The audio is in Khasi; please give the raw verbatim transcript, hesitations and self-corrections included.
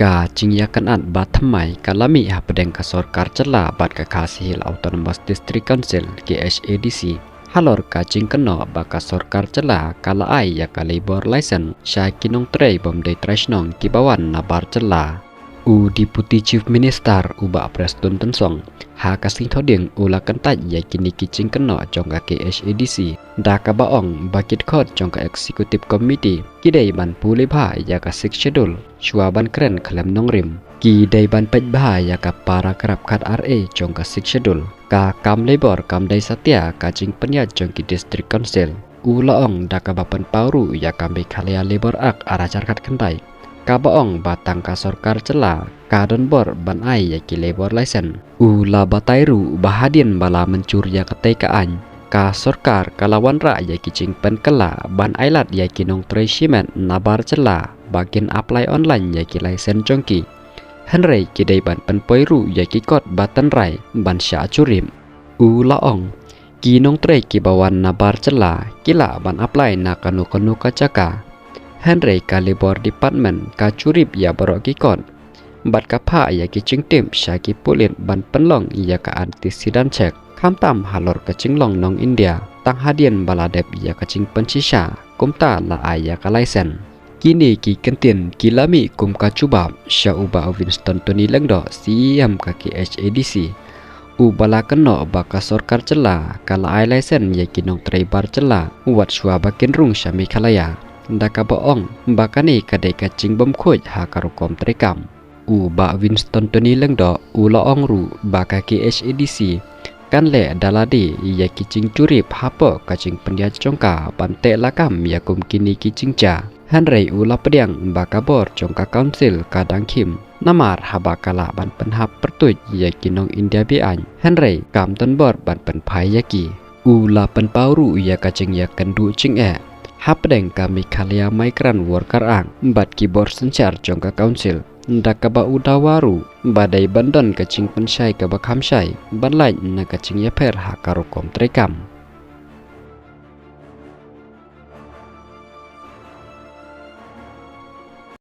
Ka jingïakynad ba thymmai ka la mih hapdeng ka sorkar jylla bad ka Khasi Hills Autonomous District Council, K H A D C, halor ka jingkynnoh ba ka sorkar jylla ka la ai ïa ka labour license sha ki nongtrei bym dei trai shnong kiba wan na bar jylla. U Deputy Chief Minister u Bah Prestone Tynsong, ha ka sngi Thohdieng u la kyntait ïa kine ki jingkynnoh jong ka K H A D C da kaba ong ba ki dkhot jong ka Executive Committee ki dei ban pule bha ïa ka Sixth Schedule shuwa ban kren khlem nongrim. Ki dei ban peit bha ïa ka paragraph khatar A jong ka Sixth Schedule. Ka kam labour kam dei satia ka jingpynïaid jong ki District Council. U la ong da kaba pynpaw ruh ïa ka Meghalaya Labour Act ar hajar khatkhyndai, kaba ong ba tang ka sorkar jylla ka don bor ban ai ïa ki labour license. U la batai ruh ba hadien ba la mynjur ïa katei ka aiñ, ka sorkar ka la wanrah ïa ki jingpynkylla ban ailad ïa ki nongtrei shimet na bar jylla ba kin apply online ïa ki license jong ki. Hynrei ki dei ban pynpoi ruh ïa ki kot ba tynrai ban shah jurip. U la ong, ki nongtrei kiba wan na bar jylla ki lah ban apply na kano kano ka jaka. Hynrei ka Labour Department ka jurip ïa baroh ki kot bad ka phah ïa ki jingtip sha ki pulit ban pynlong ïa ka antecedent check, khamtam halor ka jinglong nong India, tang hadien ba la dep ïa ka jingpynshisha kumta la ai ïa ka license. Kine ki kyntien ki la mih kum ka jubab sha u Bah Winston Tony Lyngdoh, C E M ka K H A D C, uba la kynnoh ba ka sorkar jylla ka la ai license ïa ki nongtrei bar jylla wat shuwa ba kin rung sha Meghalaya, da kaba ong ba kane ka dei ka jingbymkhuid ha ka rukom treikam. U Bah Winston Tony Lyngdoh u la ong ruh ba ka K H A D C kan leh da lade ïa ki jingjurip hapoh ka jingpynïaid jong ka ban teh lakam ïa kum kine ki jingjia. Hynrei u la pdiang ba ka bor jong ka Council ka dang khim namar haba ka lah ban pynhap pyrtuid ïa ki nong India be-aiñ, hynrei kam don bor ban pynphai ïa ki. U la pynpaw ruh ïa ka jingïakynduh jingeh hapdeng ka Meghalaya Migrant Worker Act bad ki bor synshar jong ka Council, da kaba u dawa ruh ba dei ban don ka jingpynshai kaba kham shai ban lait na ka jingïapher ha ka rukom treikam.